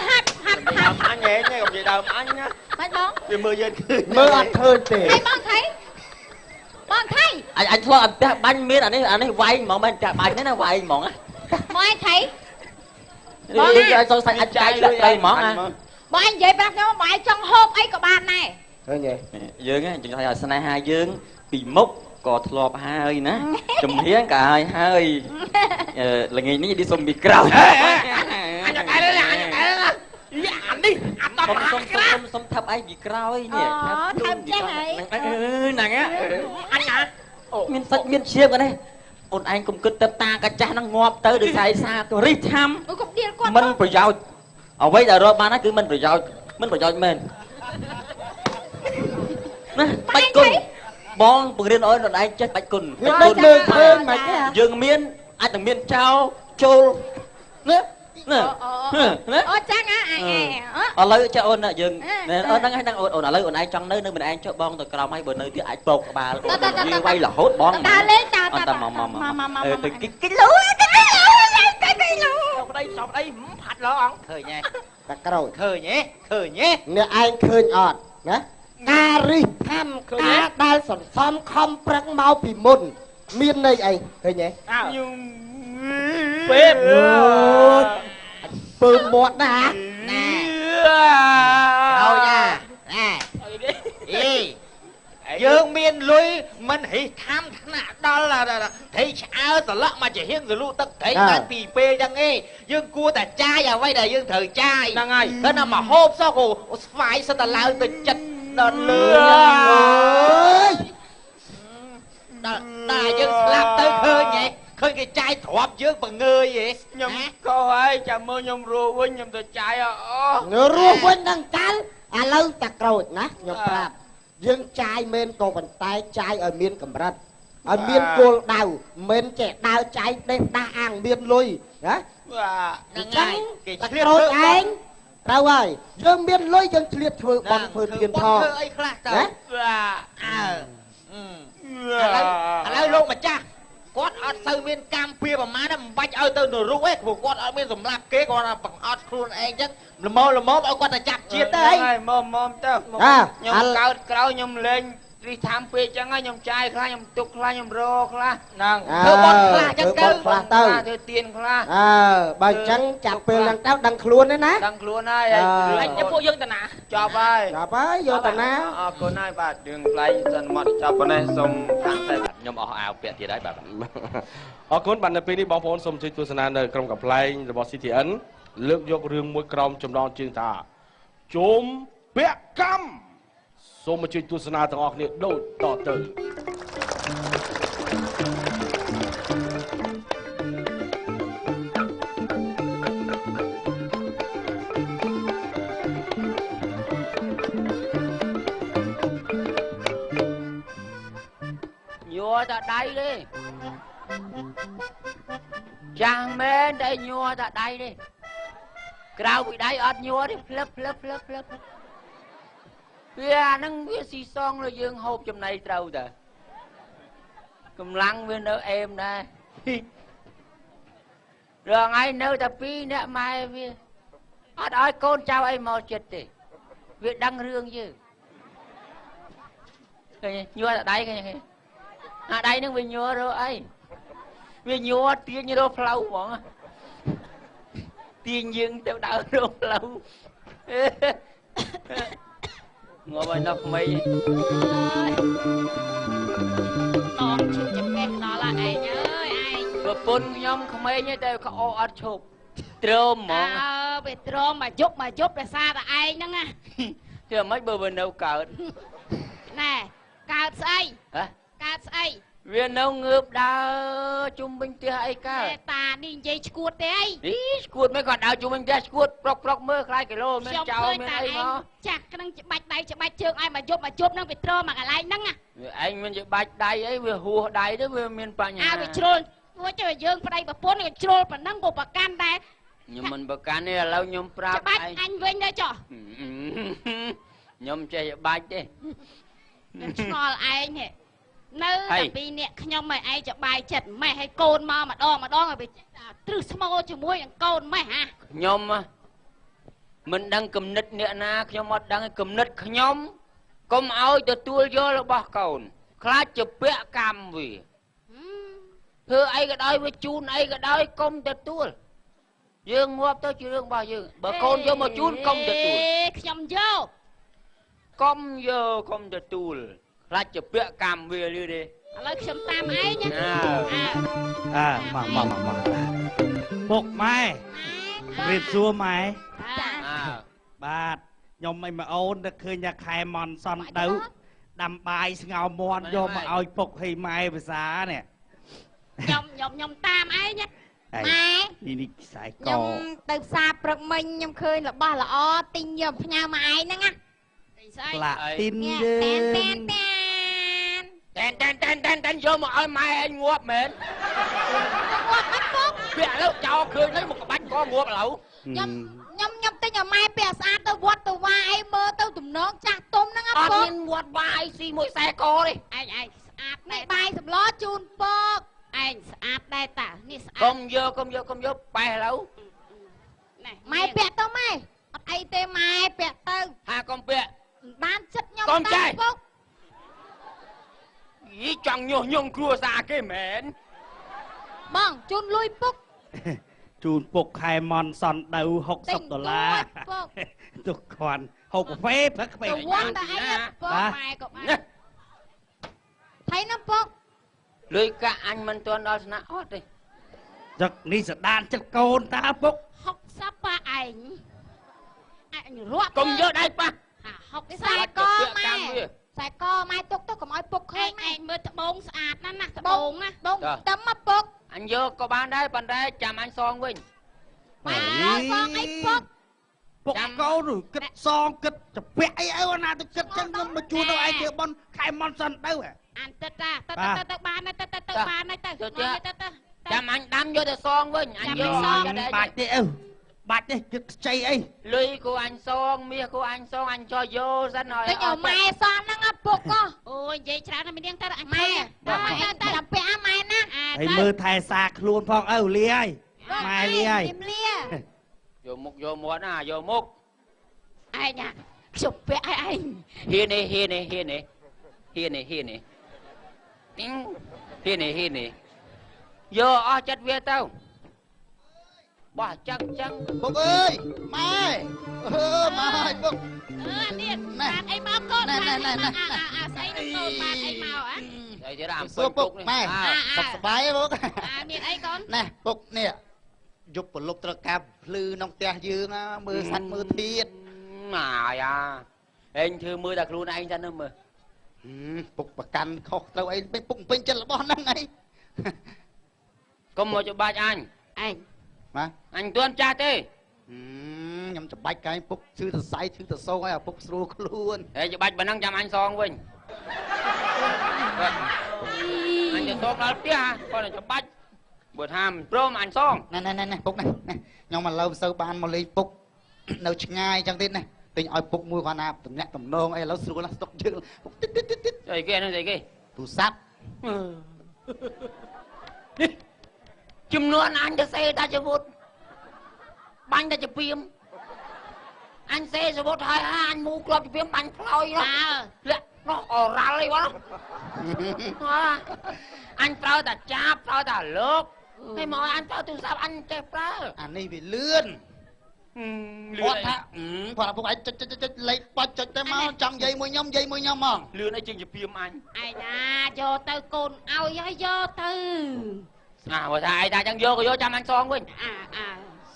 ហាត់ហាត់ហាត់ អញហែងកុំនិយាយដើមអញណា មិនបង វាមើលយើងឃើញ មើលអត់ឃើញទេ ហើយបងថៃបងថៃ អញអញធ្លាប់អត់ផ្ទះបាញ់មានអានេះអានេះវាយហ្មងមែនផ្ទះបាញ់ហ្នឹងណាវាយហ្មង មកឯងថៃ បងឯងសង្ស័យអាចចាយលាក់ត្រីហ្មងណា បងឯងនិយាយប្រាប់ខ្ញុំបងឯងចង់ហូបអីក៏បានដែរ ឃើញទេ យើងចង់ឲ្យស្នេហាយើងពីមុខក៏ធ្លាប់ហើយណាជំនាញក៏ហើយហើយល្ងាចនេះឌីសុំពីក្រោយ អញអត់អញអញអានេះអាត សុំសុំសុំសុំថឹបឯងពីក្រោយនេះ ថឹបចេះហើយ ហ្នឹង អញណា មានសាច់មានឈាមក៏នេះអូនឯងកុំគិតទៅតាកាចាស់ហ្នឹងងាប់ទៅដោយសារសារិះថាំ កុំដៀលគាត់ មិនប្រយោជន៍អ្វីដែលរកបានគឺមិនប្រយោជន៍មិនប្រយោជន៍មែនណាបាច់គុណបងបង្រៀនឲ្យខ្លួនឯងចេះបាច់គុណ បាច់គុណឃើញមិន យើងមានអាចនឹងមានចោលចូលណាណាណា អូចឹងអា ឥឡូវចាអូនយើងអូនហ្នឹងហ្នឹងអូនអូនឥឡូវអូនឯងចង់នៅនៅម្នាក់ឯងចុះបងទៅក្រោមហើយបើនៅទៀតអាចបោកក្បាលយើងវាយរហូតបង តាលេងតា តាមកមកមកទៅគិ គិលូគិលូគិលូ ប្តីចប់ប្តីផាត់លោអង្គឃើញហ៎ តាក្រោយ ឃើញហ៎ឃើញហ៎ អ្នកឯងឃើញអត់ណាការរិះខំការដែលសន្សំខំប្រឹងមកពីមុនមានន័យអីឃើញទេ ពេប ពើមាត់ណា ណែឲ្យណាណែអីយើងមានលុយមិនរិះខំថ្នាក់ដល់ត្រីឆ្អើសន្លក់មកជាហៀងសលុទឹកត្រីបានពីពេលចឹងឯងយើងគួរតែចាយអ្វីដែលយើងត្រូវចាយ ហ្នឹងហើយ គាត់ណាមកហូបសោះក៏ស្វាយសិតតែឡើងទៅចិត្តដល់លើ អើយ ដល់ដល់យើងស្លាប់ទៅឃើញហ៎ឃើញគេចាយទ្របយើងបង្ងើយហ៎ ខ្ញុំកោហើយចាំមើលខ្ញុំរស់វិញខ្ញុំទៅចាយអ រស់វិញនឹងកាលឥឡូវតាក្រូចណាខ្ញុំប្រាប់យើងចាយមែនក៏ប៉ុន្តែចាយឲ្យមានកម្រិតឲ្យមានគោលដៅមិនចេះដើរចាយដេះដាស់អាងមានលុយណា បាទ ហ្នឹងហើយគេឆ្លៀតធ្វើឯងត្រូវហើយយើងមានលុយយើងឆ្លៀតធ្វើបន់ធ្វើទានផង ធ្វើអីខ្លះទៅ ណា បាទអើឥឡូវលោកម្ចាស់គាត់អត់សូវមានកម្មពៀប្រមាណមិនបាច់ឲ្យទៅនរកទេព្រោះគាត់អត់មានសម្លាប់គេគាត់បង្អត់ខ្លួនឯងចឹងល្មមល្មមឲ្យគាត់ទៅចាប់ជាតិទៅ ហើយមមមទៅខ្ញុំកើតក្រោយខ្ញុំលេងរិះថាំពេកចឹងហើយខ្ញុំចាយខ្លះខ្ញុំទុកខ្លះខ្ញុំរខ្លះហ្នឹង ធ្វើបន់ខ្លះចឹងទៅ ខ្លះទៅ ធ្វើទៀនខ្លះ អើបើចឹងចាប់ពេលហ្នឹងទៅដឹងខ្លួនទេណា ដឹងខ្លួនហើយ ហើយពួកយើងតាណា ចប់ហើយ ចប់ហើយយកតាណា អរគុណហើយបាទរឿងប្លែកសិនមកចប់ប៉ុណ្ណេះសូមតាំងតែខ្ញុំអស់អាវពាក់ទៀតហើយបាទ អរគុណបាទនៅពេលនេះបងប្អូនសូមជួយទស្សនានៅក្រុមកំប្លែងរបស់ CTN លើកយករឿងមួយក្រោមចំណងជើងថាជុំពាក់កម្មសូមអញ្ជើញទស្សនាទាំងអស់គ្នាដូចតទៅ ញ័រតែដៃទេចាស់មែនតែញ័រតែដៃទេក្រៅពីដៃអត់ញ័រទេផ្លឹបផ្លឹបផ្លឹបផ្លឹបវាអាហ្នឹងវាស៊ីសងលើយើងហូបចំណីត្រូវតាកម្លាំងវានៅអេមដែររងឯងនៅតែពីរអ្នកម៉ែវាអត់ឲ្យកូនចៅអីមកចិត្តទេវាដឹងរឿងយើងឃើញញ័រតែដៃឃើញអាដៃហ្នឹងវាញ័ររកអីវាញ័រទាញរកផ្លូវហ្មងទាញយើងទៅដើររកផ្លូវងាប់ហើយដល់ក្មេង ដ ប្រពន្ធខ្ញុំក្មេងទេតែក្អកអត់ឈប់ទ្រមហ្មងអើវាទ្រមមកយប់មកយប់ដោយសារតែឯងហ្នឹងណាធ្វើម៉េចបើវានៅកើតណែកើតស្អីហ៎កើតស្អីវានៅងើបដើរជុំវិញផ្ទះអីកើតតានេះនិយាយឈួតទេអីនេះឈួតមិនក៏ដើរជុំវិញផ្ទះឈួតប្រុកប្រុកមើលខ្លាចគីឡូមានចោលមានអីមកចាស់ក្នុងច្បាច់ដៃច្បាច់ជើងឲ្យមកយប់មកយប់ហ្នឹងវាទ្រមកកន្លែងហ្នឹងណាវាឯងមានច្បាច់ដៃអីវាហួសដៃទៅវាមានបញ្ហាអើវាជ្រុលព្រោះចុះយើងប្តីប្រពន្ធក៏ជ្រុលប៉ុណ្ណឹងក៏ប្រកាន់ដែរខ្ញុំមិនប្រកាន់ទេឥឡូវខ្ញុំប្រាប់ឯងច្បាច់អញវិញទៅចុះខ្ញុំចេះច្បាច់ទេខ្ញុំឆ្ងល់ឯងហ៎នៅតែពីអ្នកខ្ញុំឲ្យឯងចបាយចិត្តម៉េះឲ្យកូនមកម្ដងម្ដងឲ្យវាចេះតែទ្រឹស្មោជាមួយនឹងកូនម៉េះហ่ะខ្ញុំមិនដឹងគំនិតអ្នកណាខ្ញុំអត់ដឹងគំនិតខ្ញុំកុំឲ្យទទួលយករបស់កូនខ្លាចជាពាក់កម្មវាធ្វើអីក៏ដោយវាជូនអីក៏ដោយកុំទទួលយើងងាប់ទៅជារឿងរបស់យើងបើកូនយកមកជូនកុំទទួលខ្ញុំយកកុំយកកុំទទួលខ្លាចជាពាក់កម្មវាលឺទេឥឡូវខ្ញុំតាមឯងណាអើមកមកមកពុកម៉ែរៀបសួរម៉ែបាទខ្ញុំអីមកអូនទៅឃើញថាខែមន់សន់ទៅដាំបាយស្ងោមន់យកមកឲ្យពុកឲ្យម៉ែភាសានេះខ្ញុំខ្ញុំខ្ញុំតាមឯងណាម៉ែនេះនេះខ្សែកខ្ញុំទៅផ្សារព្រឹកមិញខ្ញុំឃើញរបស់ល្អទិញយកផ្ញើមកឯងហ្នឹងណាស្លាទីនយើងតែនតែនតែនតែនតែនតែនតែនយកមកឲ្យម៉ែឯងងាប់មែនងាប់អត់ពុកពាក់ឥឡូវចោលឃើញហើយមកក្បាច់កងាប់ឥឡូវខ្ញុំខ្ញុំខ្ញុំទិញឲ្យម៉ែពាក់ស្អាតទៅវត្តទៅវាអីមើលទៅទំនងចាស់ទុំហ្នឹងអត់ពុកអត់មានវត្តវាអីស៊ីមួយខ្សែកទេឯងឯងស្អាតនេះបាយសម្លជូនពកឯងស្អាតដែរតានេះស្អាតកុំយកកុំយកកុំយកប៉េះឥឡូវណែម៉ែពាក់ទៅម៉ែអត់អីទេម៉ែពាក់ទៅហាកុំពាក់បានចិត្តខ្ញុំទៅពុកយីចង់ញុះញង់គ្រួសារគេមែនបងជូនលុយពុកជូនពុកខែមន់សន់ដៅ60ដុល្លារទុកគ្រាន់ហូបកាហ្វេព្រឹកកាហ្វេទៅវត្តតែអីពុកម៉ែក៏បានថៃណាពុកលុយកាក់អញមិនទាន់ដល់ថ្នាក់អត់ទេចឹកនេះសដានចិត្តកូនតាពុក60ប៉ាឯងអញរាប់កុំយកដៃប៉ះ 60 ខ្សែកម៉ែខ្សែកម៉ែទុកទៅកុំឲ្យពុកឃើញឯងមើលត្បូងស្អាតណាស់ណាត្បូងណាត្បូងទឹមមកពុកអញយកក៏បានដែរប៉ុន្តែចាំអញសងវិញម៉ែសងអីពុកពុកកូនគិតសងគិតចពាក់អីអើណាទៅគិតចឹងខ្ញុំមកជួនទៅឯងគេបនខែមន់សិនទៅអានទឹកតាទៅទៅទៅបានទៅទៅទៅបានទៅទៅទៅចាំអញដាំយកទៅសងវិញអញយកសងបាច់ទេអើបាច់ទេគិតខ្ចីអីលុយគូអញសងមាសគូអញសងអញចោះយកសិនហើយតិចឲ្យម៉ែសងហ្នឹងពុកអូយនិយាយច្រើនណាស់មីនាងទៅអញម៉ែទៅទៅដល់ពាក់អាម៉ែណាហើយមើលថែសាខ្លួនផងឪលាហើយម៉ែលាហើយយកមុខយកមាត់ណាយកមុខឯងខ្ញុំពាក់ឲ្យឯងហ៊ាននេះហ៊ាននេះហ៊ាននេះហ៊ាននេះហ៊ាននេះទីងហ៊ាននេះហ៊ាននេះយកអស់ចិត្តវាទៅបោះចឹងចឹងពុកអើយម៉ែអឺម៉ែពុកអឺនេះបានអីមកកូនណែណែណែអាស្អីកូនបានអីមកអាស្អីទៀតអាពុកពុកម៉ែសុខសប្បាយពុកអាមានអីកូនណែពុកនេះយប់ប្រលប់ត្រូវការភ្លឺក្នុងផ្ទះយើងមើលសัตว์មើលធាតម៉ាយអាឯងធ្វើមើលតែខ្លួនឯងសិនមើលពុកប្រកាន់ខុសត្រូវអីពុកពេញចិត្តរបស់ហ្នឹងអីកុំមកច្បាច់អញឯងបាទអញទន់ចាស់ទេខ្ញុំច្បាច់កាយពុកឈឺសរសៃឈឺតសងឲ្យពុកស្រួលខ្លួនហើយច្បាច់ប៉ុណ្ណឹងចាំអញសងវិញអញទៅសងដល់ផ្ទះគាត់ច្បាច់បើថាមិនព្រមអញសងណែណែណែពុកណែខ្ញុំឥឡូវមិនសូវបានមកលេងពុកនៅឆ្ងាយអញ្ចឹងទៀតណាទិញឲ្យពុកមួយគាត់ណាតំណាក់តំណងអីឥឡូវស្រួលណាស់ស្តុកជើងពុកតិចតិចតិចស្អីគេហ្នឹងស្អីគេទូរស័ព្ទនេះចំនួនអញទៅសេតាជីវុតបាញ់តែជាពីមអញសេសវុតហើយអញមូក្របជាពីមបាញ់ផ្លោយនោះលាក់នោះអរ៉ាល់អីបងអញប្រើតែចាប់ប្រើតែលោកហើយមកអញប្រើទូរស័ព្ទអញចេះប្រើអានេះវាលឿន គាត់ថាគាត់ពុកឯងចុចចុចចុចលេខបាច់ចុចទៅមកចង់និយាយមួយខ្ញុំនិយាយមួយខ្ញុំហ្មង លឿនអីជាងជាពីមអញ ឯណាយកទៅកូនឲ្យហើយយកទៅ អាបើថាឯងថាចឹងយកក៏យកចាំអញសងវិញ អាអា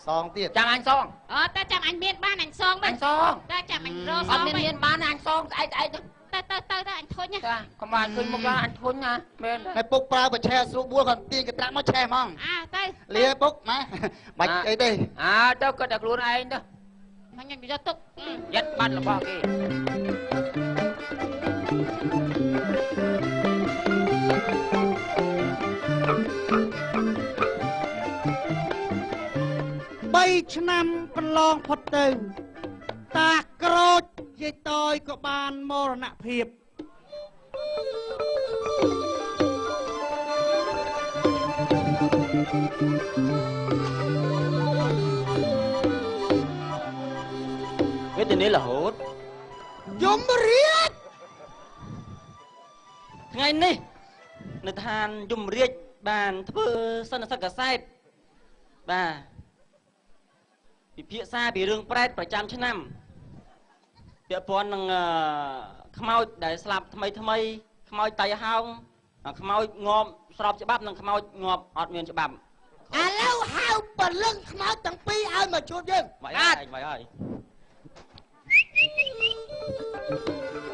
សងទៀត ចាំអញសង អត់តែចាំអញមានបានអញសងវិញ អញសង តែចាំអញរកស អត់ ងវិញ មានមានបានអញសងស្អែកស្អែកទៅ ទៅទៅទៅទៅអញធុញណា ចាកុំបានឃើញមុខឡើងអញធុញណាមែន ហើយពុកប្រើបច្ឆេះស្រួលបួលគាត់ទាញកត្រាក់មកឆេះហ្មង អាទៅ លាពុកម៉ែបាច់អីទេ អើទៅគិតតែខ្លួនឯងទៅ មកខ្ញុំយកទុក យ៉ាត់បាត់របស់គេ 3ឆ្នាំកន្លងផុតទៅតាក្រូចយាយតយក៏បានមរណភាព វេទនារហូត យមរាជ ថ្ងៃនេះនៅឋានយមរាជបានធ្វើសន្និសីទកាសែតបាទពិភាក្សាពីរឿងប្រែតប្រចាំឆ្នាំពាក់ព័ន្ធនឹងខ្មោចដែលស្លាប់ថ្មីថ្មីខ្មោចតៃហោងខ្មោចងាប់ស្របច្បាប់និងខ្មោចងាប់អត់មានច្បាប់ ឥឡូវហៅពលឹងខ្មោចទាំងពីរឲ្យមកជួបយើង មកហើយមកហើយ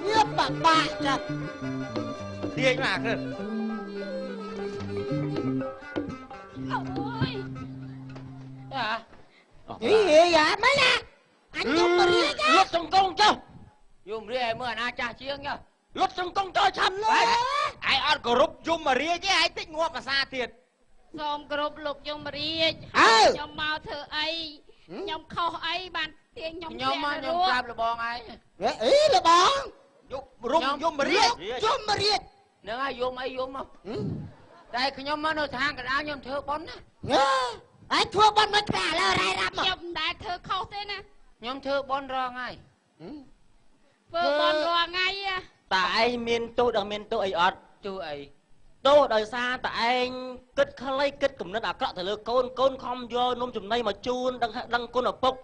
វាបបាក់ចាត់ ទាញមកអាគ្រិត អូយ អា អីយ៉ាមិនណាអញយមរាជ លុតសង្គងចុះ យមរាជឲ្យមើលអាណាចាស់ជាងចុះ លុតសង្គងចុះឆាប់ ឯងអត់គោរពយមរាជទេឯងតិចងាប់ភាសាទៀត សូមគោរពលោកយមរាជខ្ញុំមកធ្វើអីខ្ញុំខុសអីបានទាញខ្ញុំ ខ្ញុំមកខ្ញុំប្រាប់លបងឯង អីលបង យរុំយមរាជ យមរាជ ហ្នឹងហើយយមអីយមមកតែខ្ញុំមកនៅឋានកណ្ដាលខ្ញុំធ្វើប៉ុនណា ឯងធ្វើប៉ុនមិនខ្លះឥឡូវរ៉ៃរ៉ាប់មក ខ្ញុំមិនដែលធ្វើខុសទេណា ខ្ញុំធ្វើប៉ុនរាល់ថ្ងៃ ធ្វើប៉ុនរាល់ថ្ងៃ តាឯងមានទោសដល់មានទោសអីអត់ ទោសអី ទោសដោយសារតែឯងគិតខ្លីគិតគំនិតអាក្រក់ទៅលើកូនកូនខំយកនំចំណីមកជូនដឹងដឹងគុណឪពុក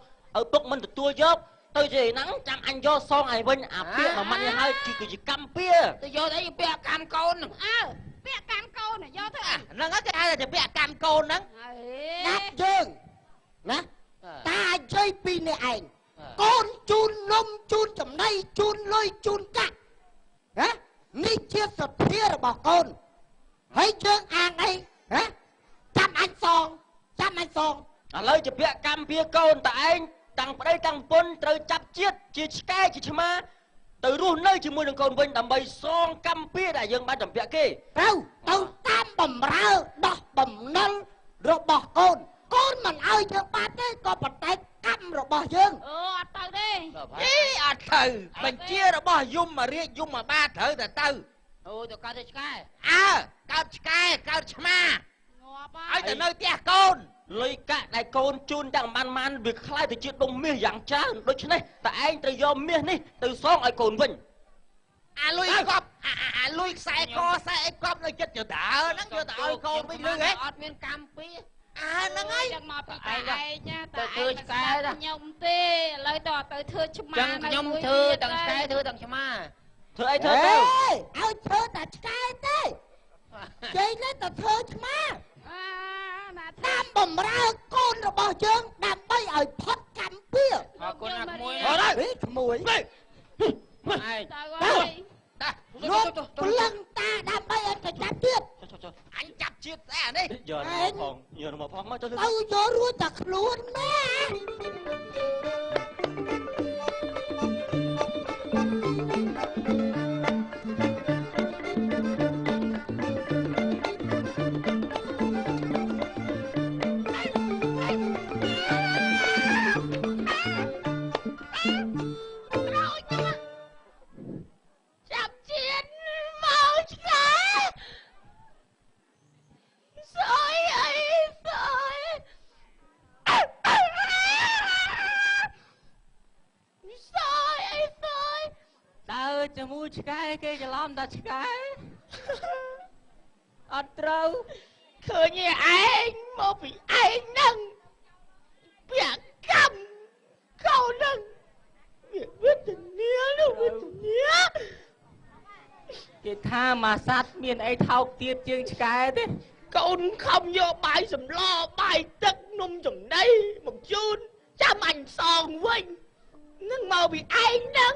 ឪពុកមិនទទួលយកទៅជាហ្នឹងចាំអញយកសងឯងវិញអាពាក្យមួយម៉ាត់នេះហើយគឺជាកម្មពៀ ទៅយកអីពាក្យកម្មកូន អើពាក្យកម្មកូនយកទៅ ហ្នឹងគេហៅថាពាក្យកម្មកូនហ្នឹង ណាត់យើងណាតានិយាយពីនេះឯងកូនជូននំជូនចំណីជូនលុយជូនកាក់ណានេះជាសទ្ធារបស់កូនហើយយើងអាងអីហ៎ចាំអញសងចាំអញសង ឥឡូវជាពាក្យកម្មពៀកូនតើឯងតាំងប្តីតាំងប្រពន្ធត្រូវចាប់ជាតិជាឆ្កែជាឆ្មាទៅរស់នៅជាមួយនឹងកូនវិញដើម្បីសងកម្មពៀដែលយើងបានចម្ពាក់គេ ទៅទៅតាមបំរើដោះបំណុលរបស់កូនកូនមិនឲ្យយើងបានទេក៏ប៉ុន្តែកម្មរបស់យើង អូអត់ទៅទេ អីអត់ទៅបញ្ជារបស់យមរាជយមបាលត្រូវតែទៅ អូទៅកើតទៅឆ្កែ អើកើតឆ្កែកើតឆ្មា ងាប់ ឲ្យទៅនៅផ្ទះកូន លុយកាក់ដែលកូនជូនទាំងបានបានវាคล้ายទៅជាដុំមាសយ៉ាងច្រើនដូច្នេះតើឯងត្រូវយកមាសនេះទៅសងឲ្យកូនវិញ អាលុយកប់អាលុយខ្សែកខ្សែអីកប់នៅចិត្តចដើហ្នឹងយកទៅឲ្យកូនវិញលឺហ៎ អត់មានកម្មពី អើហ្នឹងហើយ ចឹងមកពីតាឯងណាតាឯងឆ្កែខ្ញុំទេឥឡូវតទៅធ្វើឆ្មា ចឹងខ្ញុំធ្វើទាំងឆ្កែធ្វើទាំងឆ្មា ធ្វើអីធ្វើទៅ ឲ្យធ្វើតែឆ្កែទេជ័យនេះទៅធ្វើឆ្មាតាមបំរើកូនរបស់យើងដើម្បីឲ្យផុតកម្មពៀ អរគុណណាក្មួយ អរេក្មួយ ឯង ទៅហើយ លោកព្រលឹងតាដើម្បីឲ្យទៅចាប់ទៀត អញចាប់ជាតិស្អែនេះ យកមកផងយកមកផងមកទៅ ទៅយករួចតែខ្លួនណា ឆ្កែគេច្រឡំតែឆ្កែអត់ត្រូវ ឃើញឯងមកពីឯងហ្នឹងពាក់កម្មកូនហ្នឹងវាវេទនានោះវេទនា គេថាម៉ាសាត់មានអីថោកទៀតជាងឆ្កែទេ កូនខំយកបាយសម្លបាយទឹកនំចំណីមកជូនចាំអញសងវិញនឹងមកពីឯងហ្នឹង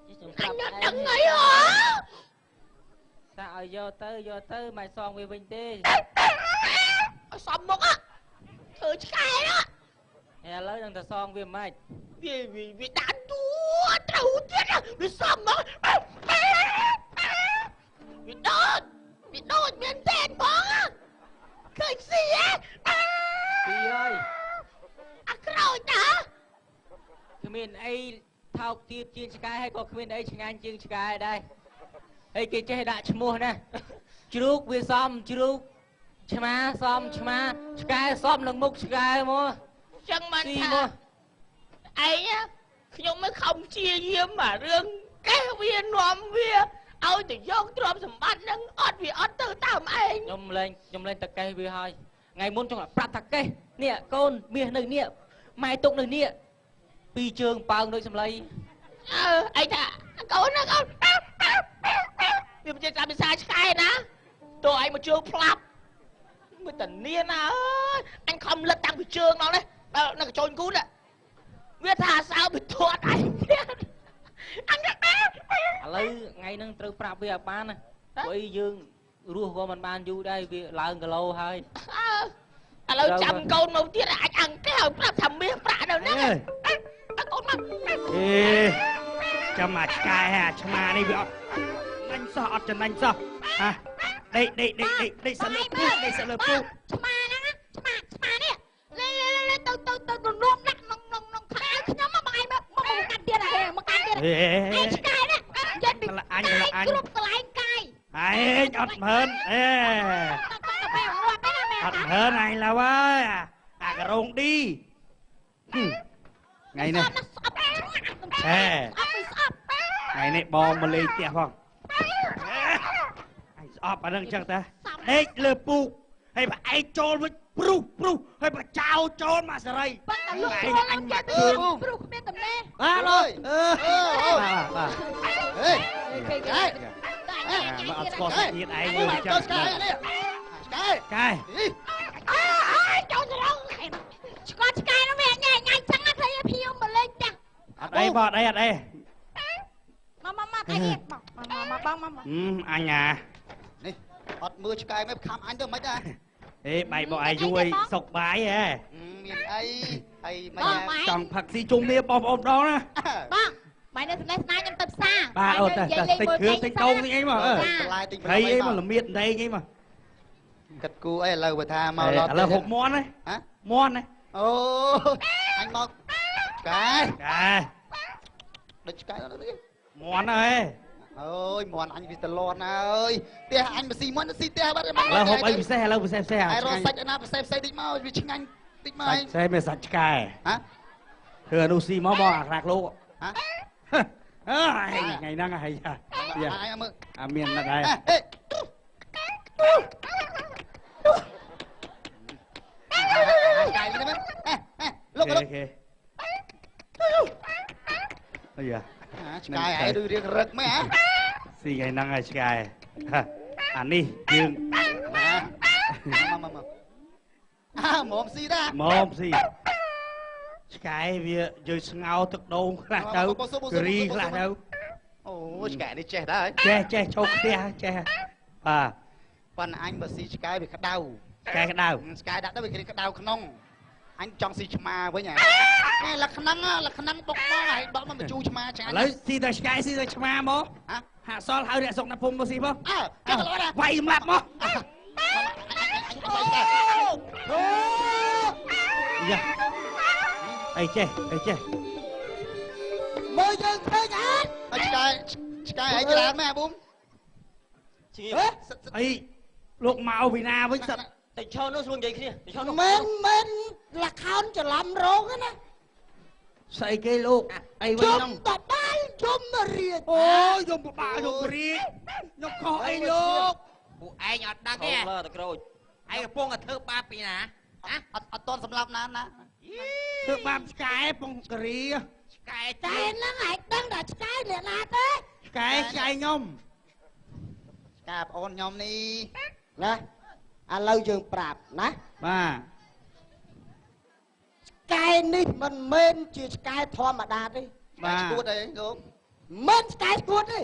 អញអត់ដឹងអីហ៎ សាឲ្យយកទៅយកទៅមិនសងវាវិញទេ ឲ្យសំមុខធ្វើឆ្កែណា ឥឡូវនឹងតែសងវាមិន វាវាដាក់តួត្រូវទៀតវាសំមកវាដូចវាដូចមែនទេបងឃើញស៊ីហ៎ ស៊ីហើយ អាក្រោចតា គ្មានអីថោកទាបជាងឆ្កែហើយក៏គ្មានអីឆ្ងាញ់ជាងឆ្កែដែរហើយគេចេះដាក់ឈ្មោះណាជ្រូកវាសំជ្រូកឆ្មាសំឆ្មាឆ្កែសំនឹងមុខឆ្កែមក ចឹងបានថាឯងខ្ញុំមិនខំជាយាមអារឿងកេះវានាំវាឲ្យទៅយកទ្រព្យសម្បត្តិនឹងអត់វាអត់ទៅតាមឯង ខ្ញុំលែងខ្ញុំលែងតកេះវាហើយថ្ងៃមុនចង់ប្រាប់ថាកេះនេះកូនមាសនៅនេះម៉ែទុកនៅនេះពីរជើងប៉ើងដូចសម្លៃ អើឯងថាកូនណាកូនវាមិនចេះតាមភាសាឆ្កែណាតើឯងមកជើងផ្លាប់មើលតានាណាអើយអញខំលិតតាំងពីជើងដល់នេះដល់នៅកញ្ចោញគូនវាថាសើពីធាត់ឯងទៀតអញ ឥឡូវថ្ងៃហ្នឹងត្រូវប្រាប់វាឲ្យបានណាព្រោះអីយើងរស់ក៏មិនបានយូរដែរវាឡើងគីឡូហើយ ឥឡូវចាំកូនមកទៀតអាចអង្គេះឲ្យប្រាប់ថាមាសប្រាក់នៅហ្នឹងកូនមក អេចាំអាឆ្កែអាឆ្មានេះវាអត់ចំណេញសោះអត់ចំណេញសោះហ่ะដេកដេកដេកដេកដេកសិនលើពូដេកសិនលើពូ ឆ្មាហ្នឹងឆ្មាឆ្មានេះលេលេលេទៅទៅទៅរួមដាក់ក្នុងក្នុងក្នុងខោខ្ញុំមកឯងមកមកកាត់ទៀតហ៎មកកាត់ទៀតឯងឆ្កែណានិយាយពី អញអញ គ្រប់កន្លែងកាយ ឯងអត់មើលអេអត់មើលឯងឡើយហើយអាករងឌីថ្ងៃនេះ ហេស្អប់ ថ្ងៃនេះបងមកលេងផ្ទះផងអញស្អប់អានឹងចឹងតាដេកលើពូកហើយបើឯងចូលវិញព្រុសព្រុសហើយបើចៅចូលមកសេរី ប៉ុន្តែលោកចូលអញមកជើងព្រុសគ្មានតំណែង បាទលោកអឺបាទបាទ ហេ ហេមកអត់ស្គាល់ជាតិឯងមើលចឹង ឆ្កែនេះឆ្កែកែ អើយចូលស្រងឆ្កល់ឆ្កែនោះវាញ៉ៃញ៉ៃចឹងអត់thấyភៀវមកលេងចាស់ អត់អីបងអត់អីអត់អី មកមកមកអីមកមកបងមកមក អញអា នេះអត់មើលឆ្កែមិនខំអញទៅមិនដែរ អេបាយបងឯងយូរអីសុកបាយហ៎ មានអីហើយមិន ចង់ផឹកស៊ីជុំគ្នាបងប្អូនម្ដងណា បងបាយនៅស្នេហ៍ស្នាខ្ញុំទៅផ្សារ បាទអូទៅទិញគ្រឿងទិញដងទិញអីមកអឺ បន្លែទិញ អីអីមកល្មៀតដីអីមក គិតគូអីឥឡូវបើថាមកឡ ឥឡូវហូបមន់ហ៎ ហ៎ មន់ហ៎ អូអញមកឆ្កែ ឆ្កែ ដូចឆ្កែដល់នេះ មន់ហើយ អើយមន់អញវាតលន់ហើយផ្ទះអញមកស៊ីមន់ស៊ីផ្ទះបាត់ ឥឡូវហូបអីពិសេសឥឡូវពិសេសពិសេស អារកសាច់ណាពិសេសពិសេសតិចមកវាឆ្ងាញ់តិចមក សាច់ពិសេសមានសាច់ឆ្កែ ហ៎ ធ្វើអានោះស៊ីមកបងអាខ្លាក់លោក ហ៎ អើថ្ងៃហ្នឹងហើយ អាមើល អាមានណាស់ដែរ ឆ្កែនេះមែនលោកលោក អីយ៉ា ឆ្កែឯងដូចរៀងរឹកមែនហ៎ ស៊ីថ្ងៃហ្នឹងហើយឆ្កែអានេះយើង មកមកមកអើមុំស៊ីដែរ មុំស៊ីឆ្កែវាយើងស្ងោទឹកដូងខ្លះទៅគរីខ្លះទៅ អូឆ្កែនេះចេះដែរ ចេះចេះចូលផ្ទះចេះបាទ ប៉ុន្តែអញបើស៊ីឆ្កែវាក្តៅ ឆ្កែក្តៅ ឆ្កែដាក់ទៅវាក្តៅក្នុងអញចង់ស៊ីឆ្មាវិញហ៎លក្ខណៈលក្ខណៈបុកមកហើយបកមកបញ្ជូឆ្មាឆ្ងាញ់ ឥឡូវស៊ីតែឆ្កែស៊ីតែឆ្មាមកហាក់សល់ហើយអ្នកសុកអ្នកភូមិមកស៊ីមក អើចង់លោណា វាយសម្លាប់មកយ៉ាអីចេះអីចេះ មើលយើងឃើញអត់ ឆ្កែឆ្កែអីច្រើនមែនអាប៊ុំ ឈី អីលោកមកពីណាវិញសិត តែឆោនោះស្រួលនិយាយគ្នាតែឆោនោះ មិនមិនលខោនច្រឡំរោងណា ស្អីគេលោកអីវិញ ហ្នឹងបបាលយមរាជ អូយមបបាលយមរាជខ្ញុំខុសអីលោក ពួកឯងអត់ដឹងទេ តែក្រូច ឯងកំពុងតែធ្វើបាបពីណា អត់អត់តន់សម្លាប់ណាណា ធ្វើបាបឆ្កែពងការី ឆ្កែ តែហ្នឹងឯងដឹងថាឆ្កែអ្នកណាទេ ឆ្កែឆ្កែខ្ញុំ ឆ្កែប្អូនខ្ញុំនេះ ណា ឥឡូវយើងប្រាប់ណា បាទ ឆ្កែនេះមិនមែនជាឆ្កែធម្មតាទេ បាទ ឈួតអីលោក មិនឆ្កែឈួតទេ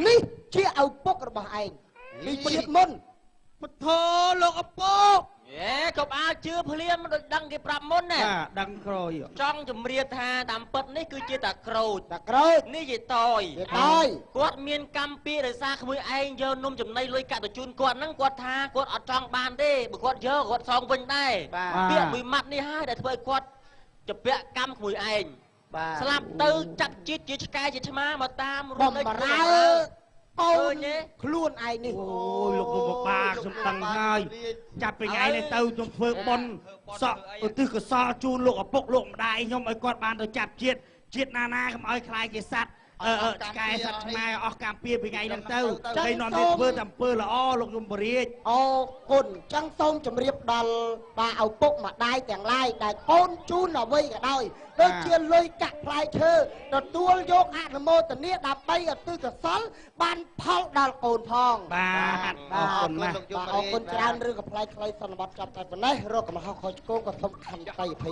នេះជាឪពុករបស់ឯងពីជាតិមុន ពុទ្ធោលោកឪពុក អេកុំអាលជឿភ្លាមដូចដឹងគេប្រាប់មុនណា បាទដឹងក្រោយ ចង់ជម្រាបថាតាមពិតនេះគឺជាតាក្រូច តាក្រូច នេះជាតយ ជាតយ គាត់មានកម្មពីរសារក្មួយឯងយកនំចំណីលុយកាក់ទៅជូនគាត់ហ្នឹងគាត់ថាគាត់អត់ចង់បានទេបើគាត់យកគាត់សងវិញដែរពាក្យមួយម៉ាត់នេះហើយដែលធ្វើឲ្យគាត់ជពាក់កម្មក្មួយឯងស្លាប់ទៅចាប់ជាតិជាឆ្កែជាឆ្មាមកតាម បំរើកូនខ្លួនឯងនេះ អូយលោកគ្រូបាខ្ញុំដឹងហើយចាប់ពីថ្ងៃនេះទៅខ្ញុំធ្វើបុណ្យសក់ឧទ្ទិសកុសលជូនលោកឪពុកលោកម្ដាយខ្ញុំឲ្យគាត់បានទៅចាប់ជាតិជាតិណាណាកុំឲ្យខ្លាយជាសត្វឆ្កែសត្វឆ្មាអស់កម្មពៀពីថ្ងៃហ្នឹងទៅហើយនាំទៅធ្វើតែអំពើល្អលោកយមរាជ អរគុណចឹងសូមជម្រាបដល់បាទឪពុកម្ដាយទាំងឡាយដែលកូនជូនអ្វីក៏ដោយដូចជាលុយកាក់ផ្លែឈើទទួលយកអនុមោទនាដើម្បីឧទ្ទិសកុសលបានផលដល់កូនផង បាទអរគុណណាស់ បាទអរគុណច្រើនរឿងកំប្លែងខ្លីសន្មតចាប់តែប៉ុណ្ណេះរកកំហុសខុសឆ្គងក៏សូមខន្តីអភ័យ